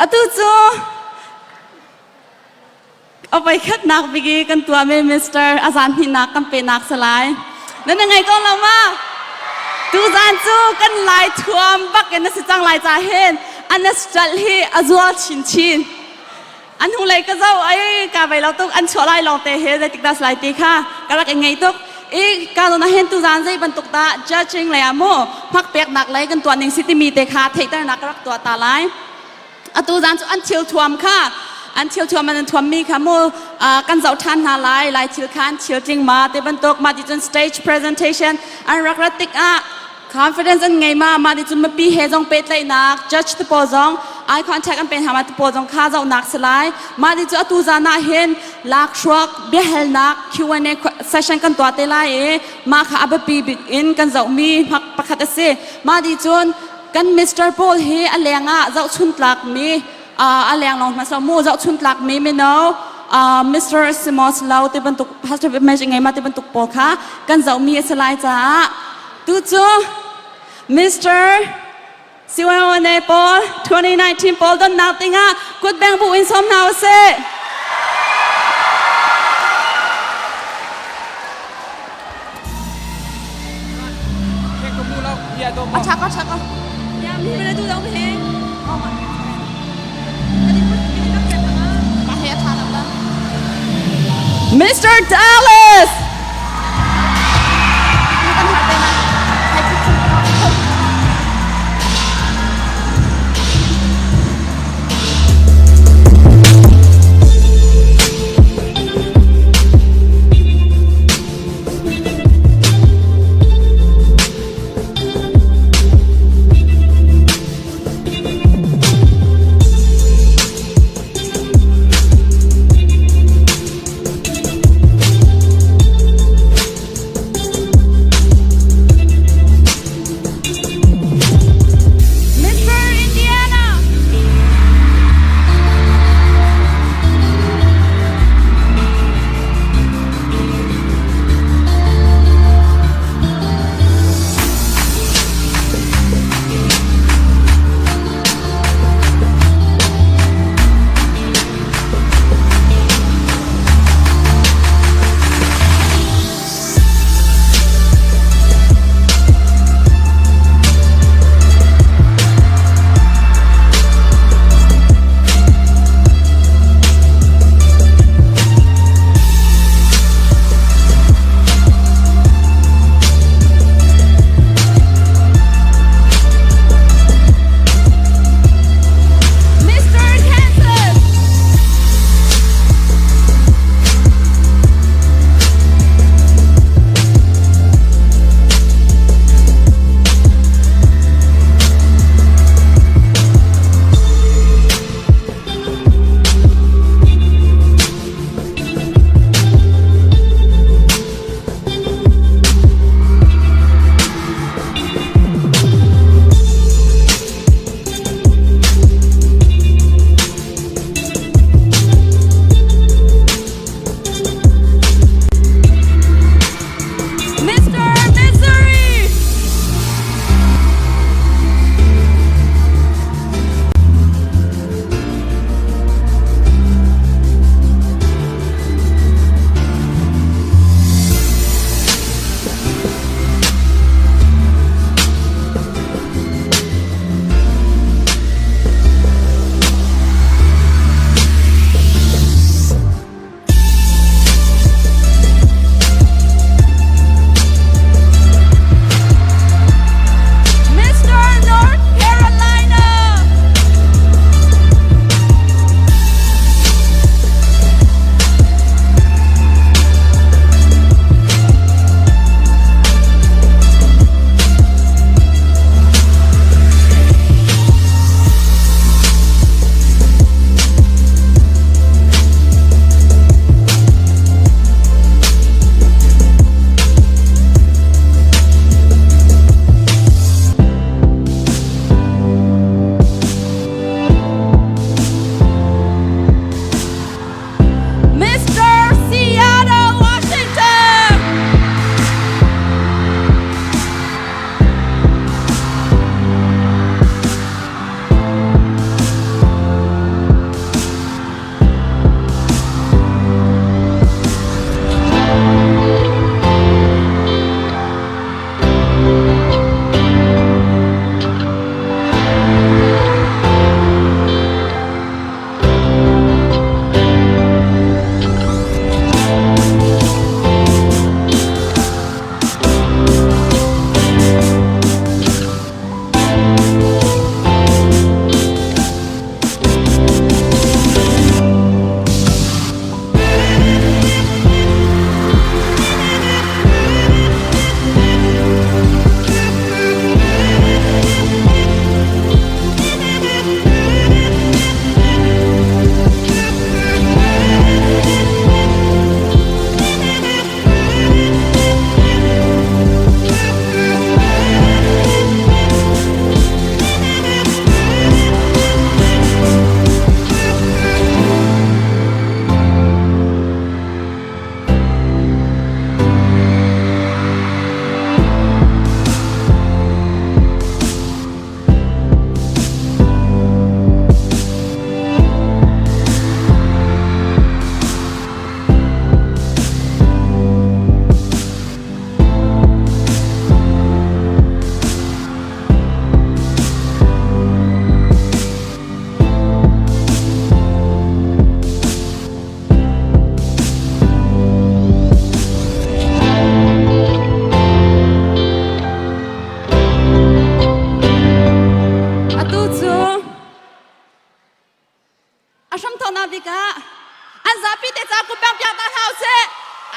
Atu cu a voikhatnak bik i kan tuahmi Mr. a zan hnihnak kan pehnak si lai. Nan na ngei ko lo ma? Tuzan cu kan lai thuam bak in a si cang lai ca hin an asṭalh hi a zual chinchin. An hnulei ka zoh ai ka vei lo tuk an chuah lai lawng te he zeitik dah lai ti kha ka rak i ngei tuk. I ka zawn ah hin tuzan zei bantuk dah judging lei ah mu hmak peknak lei kan tuah ning si timi te kha theihternak ka rak tuah ta lai. Atu zan cu an thil thuam kha an thil thuam an thuammi kha mu kan zoh ṭhan hna lai lai thil kha an thil tling ma te bantuk ma ti cun stage presentation an rak rat tikah confidence an ngei ma ma ti cun mipi he zong pehtlaihnak judge te pawl zong eye contact an pe hna ma te pawl zong kha zohnak si lai ma ti cu atu zan ah hin lakhruak biahalnak Q&A session kan tuah te lai i mah kha a biapi bik in kan zohmi pakhat a si ma ti cun Kan Mr. Paul hi a leng ah zohchun tlakmi a leng lawng hmasa mu zohchun tlakmi mino Mr. Simos Lau te bantuk positive image ngei ma te bantuk pawl kha kan zohmi a si lai caah tu cu Mr. CYONA Paul 2019 Paul donnak dingah kut beng bu in sawm hna usih. Mr. Dallas! thawnak bik ah an zapi te ca kut bang piak ta hna usih.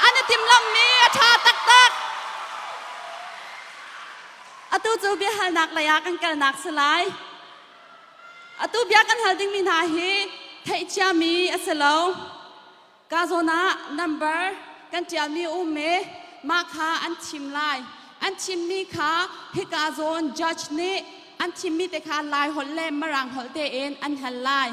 An i timhlamhmi a ṭha taktak. Atu cu biahalnak lei ah kan kalnak si lai. Atu bia kan hal dingmi hna hi theih ciami a si lo. Ka zawn ah number kan ṭialmi a um i mah kha an thim lai. An thimmi kha hika zawn judge nih an thimmi te kha Lai holh le Mirang holh tein an hal lai.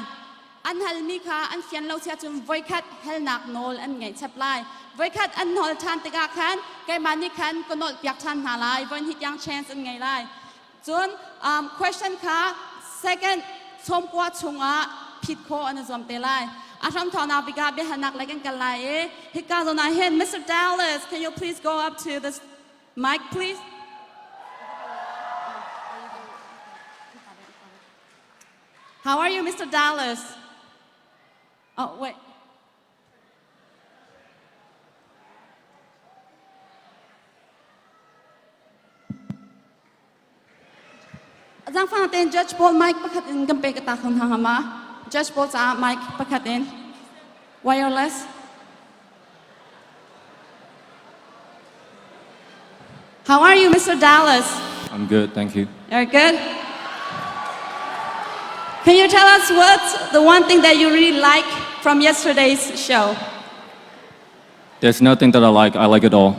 An halmi kha an fian lo sia cun voikhat halnak nawl an ngeih chap lai. Voikhat an nawl ṭhan tikah khan keimah nih khan ka nawlpiak ṭhan hna lai. Voihnih tiang chance an ngei lai. Cun question kha second sawmkua chungah phit khawh an i zuam te lai. A hramthawknak bik ah biahalnak lei kan kal lai i hika zawn ah hin Mr. Dallas, can you please go up to this mic please? How are you, Mr. Dallas? Oh, wait. Zangfang tein Judge Paul mic pakhat in kan pek ta khon hang ma. Judge Paul caah mic pakhat in wireless. How are you, Mr. Dallas? I'm good, thank you. You're good? Can you tell us what's the one thing that you really like from yesterday's show? There's nothing that I like. I like it all.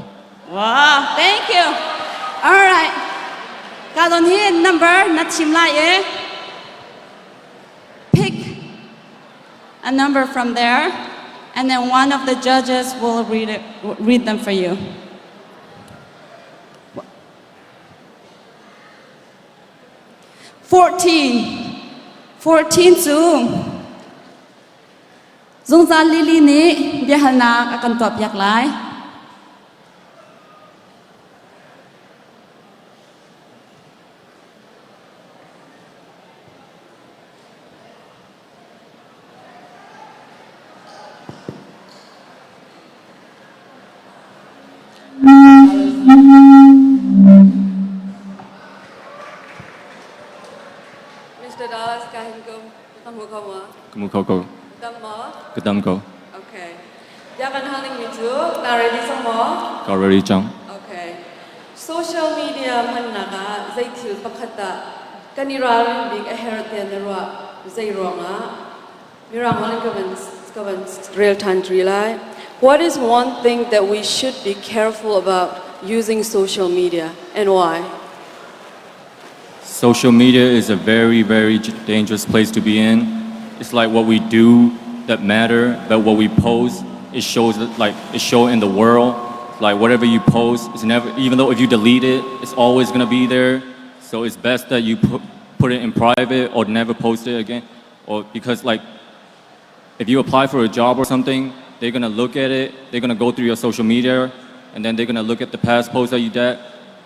Wow, thank you. All right. Ka don hi number na chim lai e. Pick a number from there and then one of the judges will read it, read them for you. 14. 14 cu Zungzal Lily nih biahalnak a kan tuahpiak lai. Mr. Dallas ka hin kum ka hmu kho ma? Ka hmu kho ko. Dam maw? Ka dam ko. Okay. Bia kan hal ning mi cu na ready cang maw? Ka ready cang. Okay. Social media hmannak ah zei thil pakhat dah kan i ralrin bik a herh tiah na ruah? Zei ruangah? Mirang holh in ka van rel ṭhan ṭi lai. What is one thing that we should be careful about using social media and why? Social media is a very, very dangerous place to be in. It's like what we do that matter, but what we post, it shows like it show in the world. Like whatever you post, it's never even though if you delete it, it's always gonna be there. So it's best that you put it in private or never post it again. Or because like if you apply for a job or something, they're gonna look at it, they're gonna go through your social media, and then they're gonna look at the past posts that you did,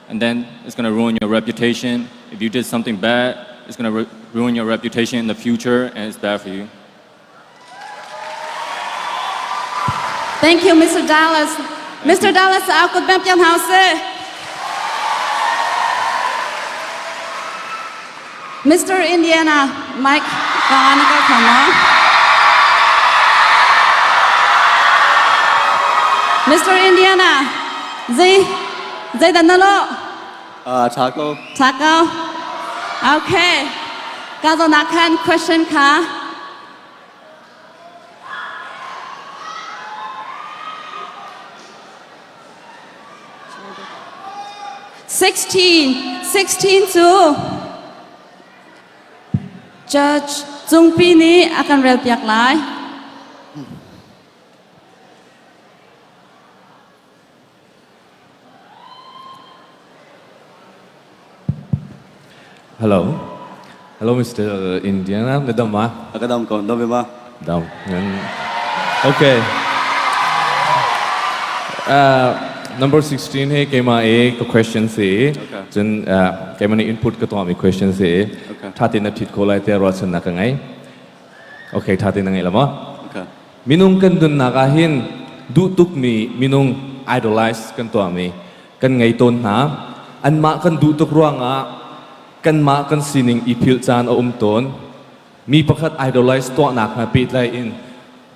and then it's gonna ruin your reputation. If you did something bad, it's gonna ruin your reputation in the future, and it's bad for you. Thank you, Mr. Dallas. Mr. Dallas, a kut bang piang hau se. Mr. Indiana, Mike Veronica Kama. Mr. Indiana, zei zei dan na lo? Tha ko. Tha ko. Okay. Ka zo na khan question kha. 16 16 cu Judge Cungpi nih a kan relpiak lai. Hello. Hello, Mr. Indiana. Na dam ma? Ka dam ko. Dam ma? Dam. Okay. Number 16 he keima e ka question si. Cun keima nih input ka tuahmi question si. Okay. Tha tein na thit ko lai te ruahchan nak ka ngei. Okay, tha tein na ngei la maw? Okay. Minung kan nunnak ah hin duh tukmi minung idolize kan tuahmi kan ngei tawn hna. Anmah kan duh tuk ruangah kanmah kan sining i philh caan a um tawn. Mi pakhat idolize tuahnak hna pehtlai in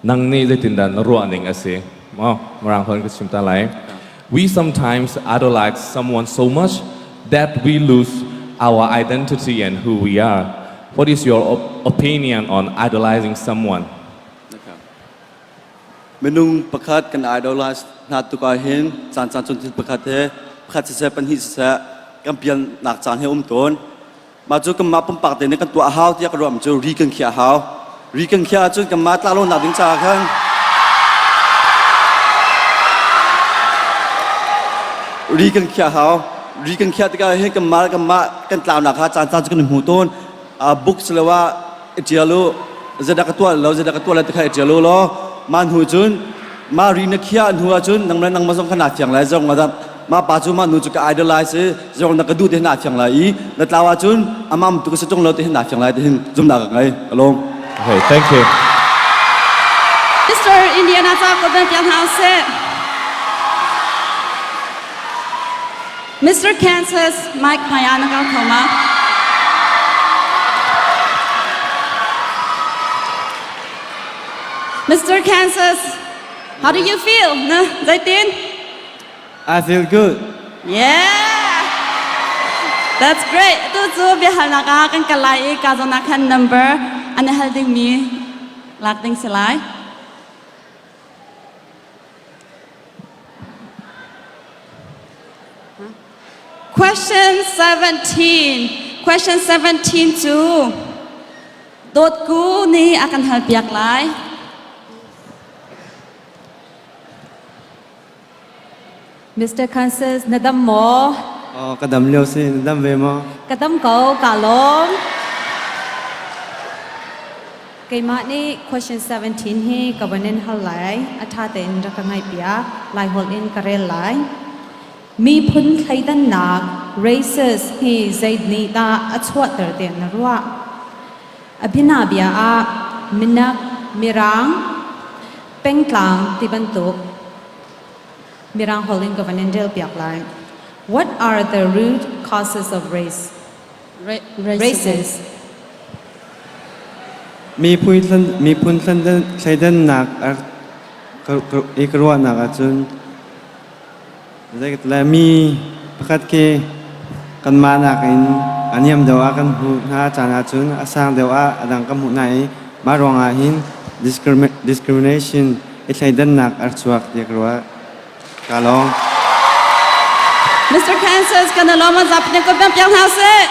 Nang nih zeitindah na ruah ning a si? Maw Mirang holh in ka chim ta lai. We sometimes idolize someone so much that we lose our identity and who we are. What is your opinion on idolizing someone? Minung pakhat kan idolize hna tuk ah hin caan caan cun thil pakhat he pakhat siseh pahnih siseh kan pialnak caan he um tawn. Mah cu kanmah pumpak te nih kan tuah a hau tiah ka ruah cu ri kan khiah a hau. Ri kan khiah ahcun kanmah tla lonak ding caah khan ri kan khiah a hau. Ri kan khiah tikah hin kanmah kanmah kan tlaunak kha caan caan cu kan i hmu tawn. Book siloah i ṭial u zeidah ka tuah lo zeidah ka tuah lo ti kha i ṭial u law mah hnu cun mah ri na khiah hnu ahcun nang le nangmah zong kha naa fiang lai zong mah pa cu mah nu cu ka idolize i zong na ka duh ti hin naa fiang lai i na tlau ahcun amam tu ka si ṭung lo ti hin naa fiang lai ti hin zumnak ka ngei alawm. Okay, thank you. Mr. Indiana ca ko ben piak hna usih. Mr. Kansas Mike hmai ah na kal kho ma? Mr. Kansas, how do you feel? Na zeitin? I feel good. Yeah. That's great. Tu cu biahalnak ah kan kal lai i ka zawn ah khan number an i hal dingmi lak ding si lai. Question 17. Question 17 cu Dawtku nih a kan halpiak lai. Mr. Kansas, na dam maw? Oh, ka dam lio si, na dam ve maw? Ka dam ko, ka lawm. Keimah nih question 17 hi ka van in hal lai. A ṭha tein rak ka ngaihpiak. Laiholh in ka rel lai. Miphun thleidannak racist hi zei nih dah a chuahter tiah na ruah? A bianabia ah minak, mirang, pengtlang ti bantuk Mirang holh in ka van in relpiak lai. What are the root causes of race? Races. Miphun thleidannak i ka ruahnak ahcun zeitlai mi pakhat khi kanmah nakin a niam deuh ah kan hmuh hna caan ahcun a sang deuh ah a dang kan hmuh hna i mah ruangah hin discrimination i thleidannak a chuak tiah ka ruah. Ka lawm. Mr. Kansas, kan lawm a zap ne ko piang piang hna sih.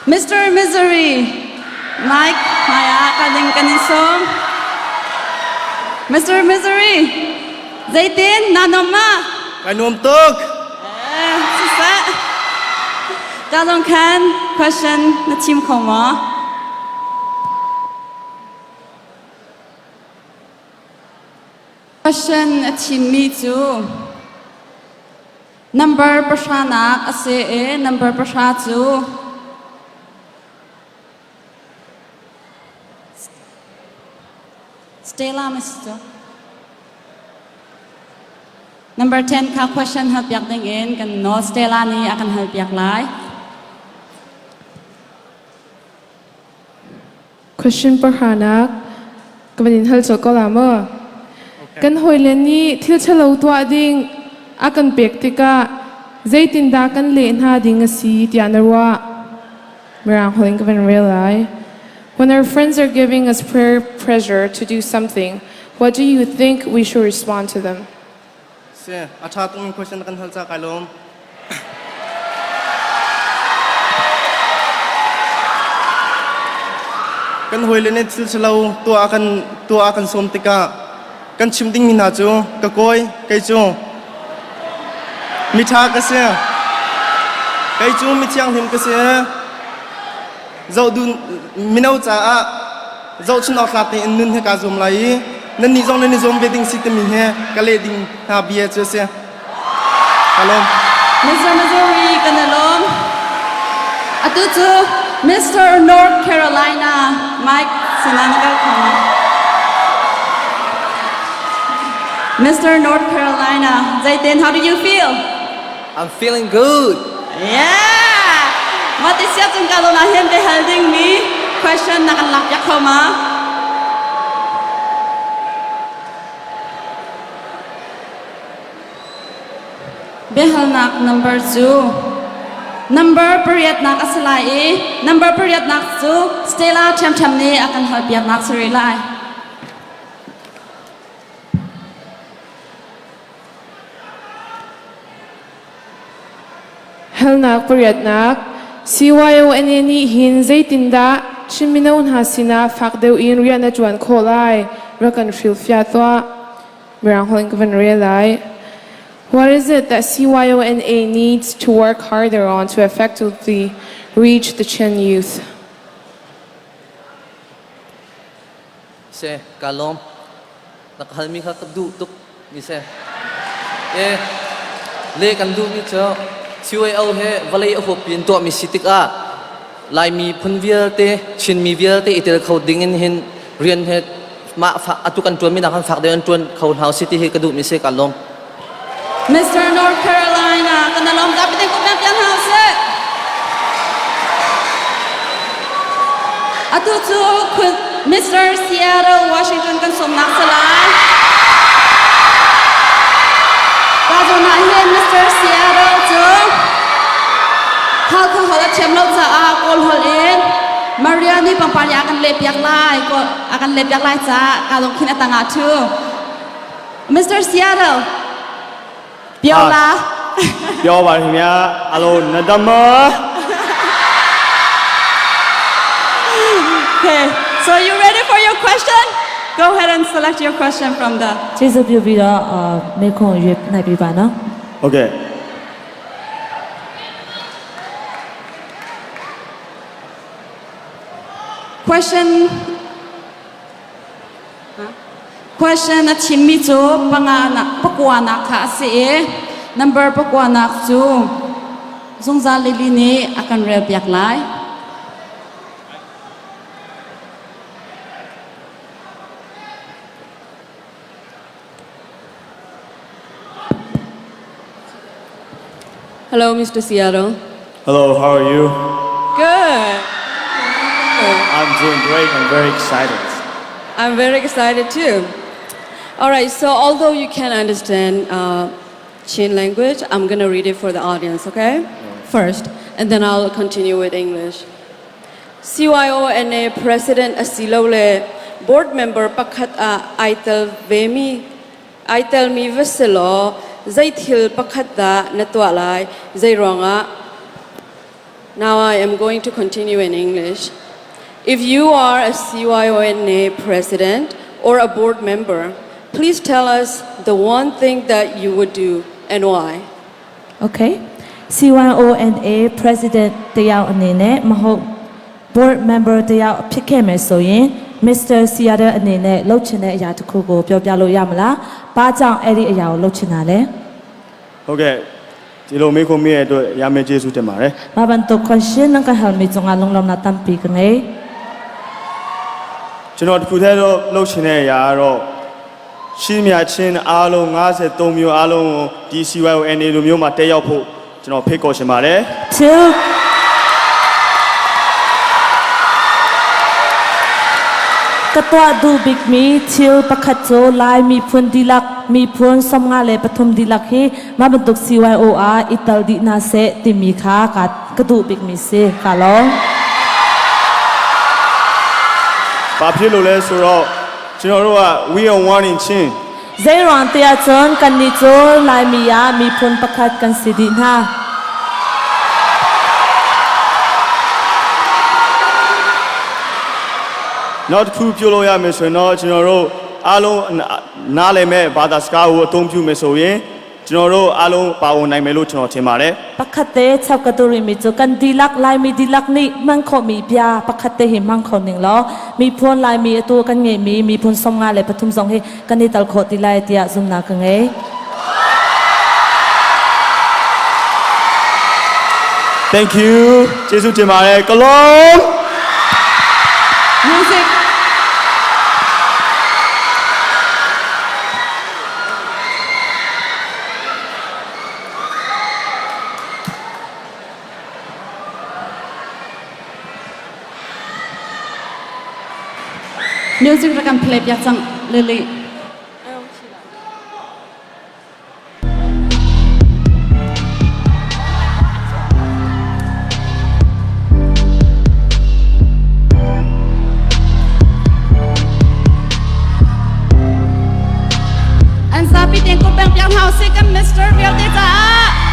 Mr. Missouri, Mike hmai ah ka ding kan in sawm. Mr. Missouri, zeitin na nom ma? Ka nuam tuk. Eh, siseh. Ka zong khan question na chim kho maw? Question a chimmi cu Number pahranak a si i number pahra cu Stella ma si cu. Number 10 kha question hal piak ding in kan no Stella nih a kan hal piak lai. Question pahranak ka van in hal colh ko la maw? Kan hawile nih thil ṭhalo tuah ding a kan pek tikah zeitindah kan leh hna ding a si tiah na ruah? Mirang holh in ka van rel lai. When our friends are giving us prayer pressure to do something, what do you think we should respond to them? Si, a ṭha tuk mi question na kan hal ca kai lawm. Kan hawile nih thil ṭhalo tuah kan tuah kan sawm tikah kan chim dingmi hna cu ka kawi kei cu miṭha ka si kei cu mithianghlim ka si zoh dun mino caah zohchun awk tlak tein nun hi kaa zuam lai i nannih zong nan i zuam ve ding si timi hi ka leh ding hna bia cu a si. Ka lawm. Mr. Missouri kan i lawm. Atu cu Mr. North Carolina Mike sinah na kal kho ma? Mr. North Carolina, zeitin, how do you feel? I'm feeling good. Yeah! Mah ti siah cun ka lawm ah hin te hal ding mi. question na kan lak piak kho ma? Biahalnak number cu number pariatnak a si lai i number pariatnak cu Stella ṭhiamṭhiam nih a kan halpiaknak si rih lai. Halnak pariatnak CYONA nih hin zeitindah Chin mino hna sinah fak deuh in rian a ṭuan khawh lai rak kan hrilhfiah tuah. Mirang holh in ka van rel lai. What is it that CYONA needs to work harder on to effectively reach the Chin youth? Se ka lawm. Na ka halmi kha ka duh tuk mi se. E le kan duhmi cu CYO he vawlei a huap in tuahmi si tikah Laimi phun vialte, Chinmi vialte i tel kho ding in hin rian he mah atu kan ṭuanmi nak han fak deuh in ṭuan kho hna usih ti hi ka duhmi si ka lawm. Mr. North Carolina, kan alawm zapi te kut pian hna usih. Atu cu Mr. Seattle, Washington kan sawmnak si lai. Ka zawn ah hin Mr. Seattle cu Halkha holh a thiam lo caah Kawl holh in Maria nih pangpar nih a kan lehpiak lai, a kan lehpiak lai caah ka lung khin a tangah ṭhu. Mr. Seattle, Piola. ပြောပါခင်ဗျာအားလုံးနတမ Okay, so you ready for your question? Go ahead and select your question from the ကျေးဇူးပြုပြီးတော့အာမေခွန်ရွေးနိုင်ပြပါနော် ဟုတ်ကဲ့ Question Question a chimmi cu panga nak pakua nak kha a si i number pakua nak cu zungzal lili nih a kan rel piak lai. Hello, Mr. Seattle. Hello, how are you? Good. I'm doing great. I'm very excited. I'm very excited too. All right, so although you can't understand Chin language, I'm gonna read it for the audience, okay? First, and then I'll continue with English. CYONA President asilole board member pakhat ah ai tel vemi ai telmi va si law zeithil pakhat dah na tuah lai zei ruangah Now I am going to continue in English. If you are a CYONA president or a board member, please tell us the one thing that you would do and why. Okay CYONA President တယောက်အနေနဲ့မဟုတ် Board Member တယောက်ဖြစ်ခဲ့မယ်ဆိုရင် Mr. Seattle အနေနဲ့လုပ်ချင်တဲ့အရာတစ်ခုကိုပြောပြလို့ရမလား။ဘာကြောင့်အဲ့ဒီအရာကိုလုပ်ချင်တာလဲ ဟုတ်ကဲ့ဒီလိုမေးခွန်းမေးတဲ့အတွက်ရမယ်ကျေးဇူးတင်ပါတယ် ။မဘန်တော့ question နန်ကဟယ်မီဇုံအလုံးလုံးနာတမ်ပီကငယ် ကျွန်တော်တခုတည်းတော့လှုပ်ချင်တဲ့အရာကတော့ရှင်းမြချင်းအားလုံး53မျိုးအားလုံးကိုဒီ CYONA လိုမျိုးမှာတက်ရောက်ဖို့ကျွန်တော်ဖိတ်ခေါ်ချင်ပါတယ် till ကတွားဒူဘစ်မီ till ပခတ်ချိုလိုက်မီဖွန်ဒီလက်မီဖွန်စမငါလေပထုံဒီလက်ဟီမဘန်တု CYOR အီတလဒီနာစေတိမီခါကကဒူဘစ်မီစေကလော ဘာဖြစ်လို့လဲဆိုတော့ကျွန်တော်တို့က we are one in chin ဇေရွန်တျာချွန်ကန်နီချိုလိုက်မီယာမီဖွန်ပခတ်ကန်စီဒီနာ နောက်တစ်ခုပြုလို့ရမယ်ဆိုရင်တော့ကျွန်တော်တို့အားလုံးနားလည်မဲ့ဘာသာစကားကိုအသုံးပြုမယ်ဆိုရင်ကျွန်တော်တို့အားလုံးပါဝင်နိုင်မယ်လို့ကျွန်တော်ထင်ပါတယ် ပခတ်တဲ့ချောက်ကတူရီမီချိုကန်ဒီလက်လိုက်မီဒီလက်နိမန်ခောမီပြာပခတ်တဲ့ဟိမန်ခောနင်းလောမီဖွန်လိုက်မီအတူကန်ငေမီမီဖွန်စမငါလေပထုံဆောင်ဟိကန်ဒီတလခောတိလိုက်တျာဇုံနာကငယ် Thank you ကျေးဇူးတင်ပါတယ်ကလုံး Music. Music rak kan play piak cang Lily. An zapi tein kut beng piak hna usih kan Mr. vialte caah.